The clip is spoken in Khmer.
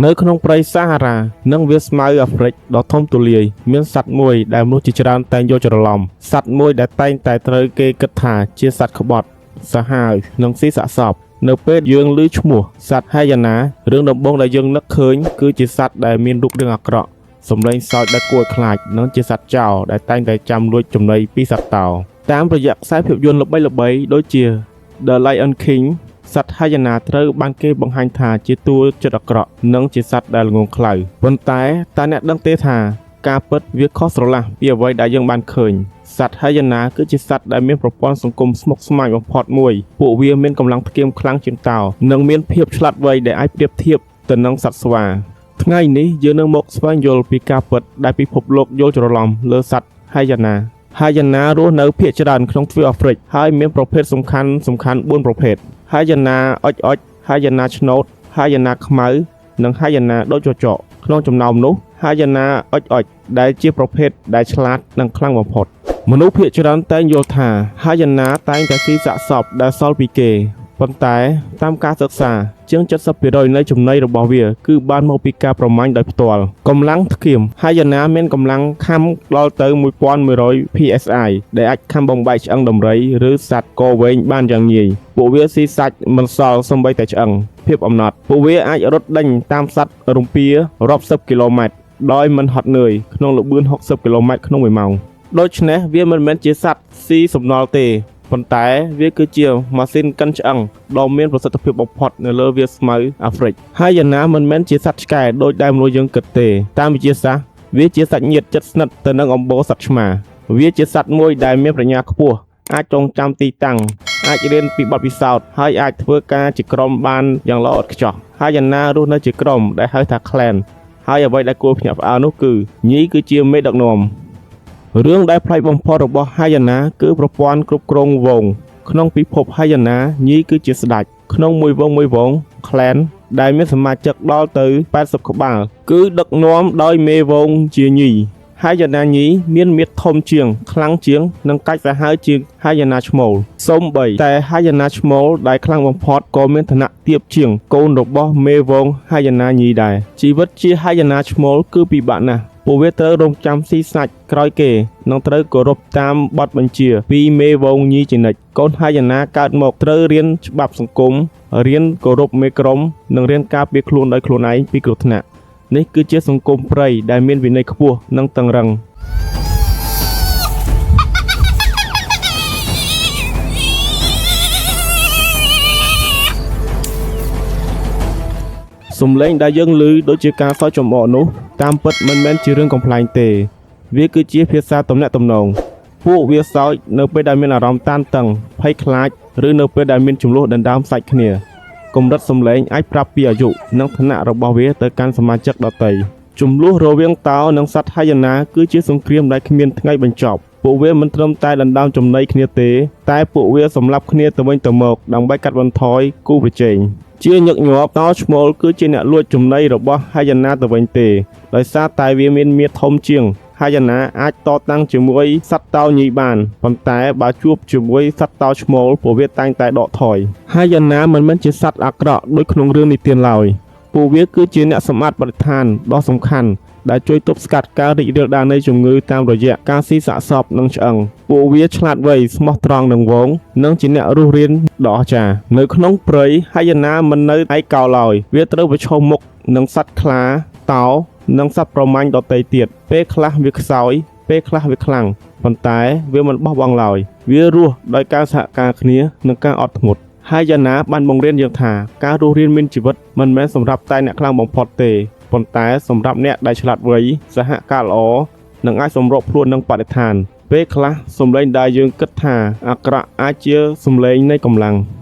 នៅក្នុងព្រៃសាហារ៉ានិងវាលស្មៅអាហ្វ្រិកដ៏ធំទូលាយមានសត្វមួយដែលមនុស្សជាច្រើនតែងយល់ច្រឡំសត្វមួយដែលតែងតែត្រូវគេគិតថាជាសត្វក្បត់សាហាវនិងស៊ីសាកសពនៅពេលយើងឮឈ្មោះសត្វហាយ៉ាណារឿងដំបូងដែលយើងនឹកឃើញគឺជាសត្វដែលមានរូបរាងអាក្រក់សម្លេងសើចដែលគួរឲ្យខ្លាចនិងជាសត្វចោរដែលតែងតែចាំលួចចំណីពីសត្វតោតាមរយៈខ្សែភាពយន្តល្បីៗដូចជា The Lion King សត្វហាយ៉ាណាត្រូវបានគេបង្ហាញថាជាតួចិត្តអាក្រក់និងជាសត្វដែលល្ងង់ខ្លៅប៉ុន្តែតើអ្នកដឹងទេថាការពិតវាខុសស្រឡះពីអ្វីដែលយើងបានឃើញសត្វហាយ៉ាណាគឺជាសត្វដែលមានប្រព័ន្ធសង្គមស្មុគស្មាញបំផុតមួយពួកវាមានកម្លាំងថ្គាមខ្លាំងជាងតោនិងមានភាពឆ្លាតវៃដែលអាចប្រៀបធៀបទៅនឹងសត្វស្វាថ្ងៃនេះយើងនឹងមកស្វែងយល់ពីការពិតដែលពិភពលោកយល់ច្រឡំលើសត្វហាយ៉ាណាហាយ៉ាណារស់នៅភាគច្រើនក្នុងទ្វីបអាហ្វ្រិកហើយមានប្រភេទសំខាន់សំខាន់4ប្រភេទ ហាយ៉ាណាអុចអុចហាយ៉ាណាឆ្នោតហាយ៉ាណាខ្មៅនិងហាយ៉ាណាដូចចចកក្នុងចំណោមនោះហាយ៉ាណាអុចអុចដែលជាប្រភេទដែលឆ្លាតនិងខ្លាំងបំផុតមនុស្សភាគច្រើនតែងយល់ថាហាយ៉ាណាតែងតែស៊ីសាកសពដែលសល់ពីគេប៉ុន្តែតាមការសិក្សាជាង70%នៃចំណីរបស់វាគឺបានមកពីការប្រមាញ់ដោយផ្ទាល់កម្លាំងថ្គាមហាយ៉ាណាមានកម្លាំងខាំដល់ទៅ1100 PSI ដែលអាចខាំបំបែកឆ្អឹងដំរីឬសត្វកវែងបានយ៉ាងងាយពួកវាស៊ីសាច់មិនសល់សូម្បីតែឆ្អឹងភាពអំណត់ពួកវាអាចរត់ដេញតាមសត្វរំពារាប់សិបគីឡូម៉ែត្រដោយមិនហត់នឿយក្នុងល្បឿន60គីឡូម៉ែត្រក្នុង1ម៉ោងដូច្នេះវាមិនមែនជាសត្វស៊ីសំណល់ទេប៉ុន្តែវាគឺជាម៉ាស៊ីនកិនឆ្អឹងដ៏មានប្រសិទ្ធភាពបំផុតនៅលើវាលស្មៅអាហ្វ្រិកហើយយ៉ាងណាមិនមែនជាសត្វឆ្កែដូចដែលមនុស្សយើងគិតទេតាមវិទ្យាសាស្ត្រវាជាសាច់ញាតិជិតស្និទ្ធទៅនឹងអំបូរសត្វឆ្មាវាជាសត្វមួយដែលមានប្រាជ្ញាខ្ពស់អាចចងចាំទីតាំងអាចរៀនពីបទពិសោធន៍ហើយអាចធ្វើការជាក្រុមបានយ៉ាងល្អឥតខ្ចោះហើយយ៉ាងណារស់នៅជាក្រុមដែលហៅថា clan ហើយអ្វីដែលគួរភ្ញាក់ផ្អើលនោះគឺញីគឺជាមេដឹកនាំរឿងដែលប្លែកបំផុតរបស់ហាយ៉ាណាគឺប្រព័ន្ធគ្រប់គ្រងហ្វូងក្នុងពិភពហាយ៉ាណាញីគឺជាស្ដេចក្នុងមួយហ្វូងមួយហ្វូង clan ដែលមានសមាជិកដល់ទៅ80ក្បាលគឺដឹកនាំដោយមេហ្វូងជាញីហាយ៉ាណាញីមានមាឌធំជាងខ្លាំងជាងនិងកាចសាហាវជាងហាយ៉ាណាឈ្មោលសូម្បីតែហាយ៉ាណាឈ្មោលដែលខ្លាំងបំផុតក៏មានឋានៈទាបជាងកូនរបស់មេហ្វូងហាយ៉ាណាញីដែរជីវិតជាហាយ៉ាណាឈ្មោលគឺពិបាកណាស់ពួកវាត្រូវរងចាំស៊ីសាច់ក្រោយគេនិងត្រូវគោរពតាមបទបញ្ជាពីមេហ្វូងញីជានិច្ចកូនហាយ៉ាណាកើតមកត្រូវរៀនច្បាប់សង្គមរៀនគោរពមេក្រុមនិងរៀនការពារខ្លួនដោយខ្លួនឯងពីគ្រោះថ្នាក់នេះគឺជាសង្គមព្រៃដែលមានវិន័យខ្ពស់និងតឹងរឹង សំឡេងដែលយើងឮដូចជាការសើចចំអកនោះតាមពិតមិនមែនជារឿងកំប្លែងទេវាគឺជាភាសាទំនាក់ទំនងពួកវាសើចនៅពេលដែលមានអារម្មណ៍តានតឹងភ័យខ្លាចឬនៅពេលដែលមានជម្លោះដណ្ដើមសាច់គ្នាកម្រិតសំឡេងអាចប្រាប់ពីអាយុនិងឋានៈរបស់វាទៅកាន់សមាជិកដទៃជម្លោះរវាងតោនិងសត្វហាយ៉ាណាគឺជាសង្គ្រាមដែលគ្មានថ្ងៃបញ្ចប់ពួកវាមិនត្រឹមតែដណ្ដើមចំណីគ្នាទេតែពួកវាសម្លាប់គ្នាទៅវិញទៅមកដើម្បីកាត់បន្ថយគូប្រជែង ជាញឹកញាប់តោឈ្មោលគឺជាអ្នកលួចចំណីរបស់ហាយ៉ាណាទៅវិញទេដោយសារតែវាមានមាឌធំជាងហាយ៉ាណាអាចតតាំងជាមួយសត្វតោញីបានប៉ុន្តែបើជួបជាមួយសត្វតោឈ្មោលពួកវាតែងតែដកថយហាយ៉ាណាមិនមែនជាសត្វអាក្រក់ដូចក្នុងរឿងនិទានឡើយពួកវាគឺជាអ្នកសម្អាតបរិស្ថានដ៏សំខាន់ដែលជួយទប់ស្កាត់ការរីករាលដាលនៃជំងឺតាមរយៈការស៊ីសាកសពនិងឆ្អឹងពួកវាឆ្លាតវៃស្មោះត្រង់នឹងហ្វូងនិងជាអ្នករស់រានដ៏អស្ចារ្យនៅក្នុងព្រៃហាយ៉ាណាមិននៅឯកោឡើយវាត្រូវប្រឈមមុខនឹងសត្វខ្លាតោនិងសត្វប្រមាញ់ដទៃទៀតពេលខ្លះវាខ្សោយពេលខ្លះវាខ្លាំងប៉ុន្តែវាមិនបោះបង់ឡើយវារស់ដោយការសហការគ្នានិងការអត់ធ្មត់ហាយ៉ាណាបានបង្រៀនយើងថាការរស់រានមានជីវិតមិនមែនសម្រាប់តែអ្នកខ្លាំងបំផុតទេប៉ុន្តែសម្រាប់អ្នកដែលឆ្លាតវៃសហការល្អនិងអាចសម្របខ្លួននឹងបរិស្ថានពេលខ្លះសំឡេងដែលយើងគិតថាអាក្រក់អាចជាសំឡេងនៃកម្លាំង។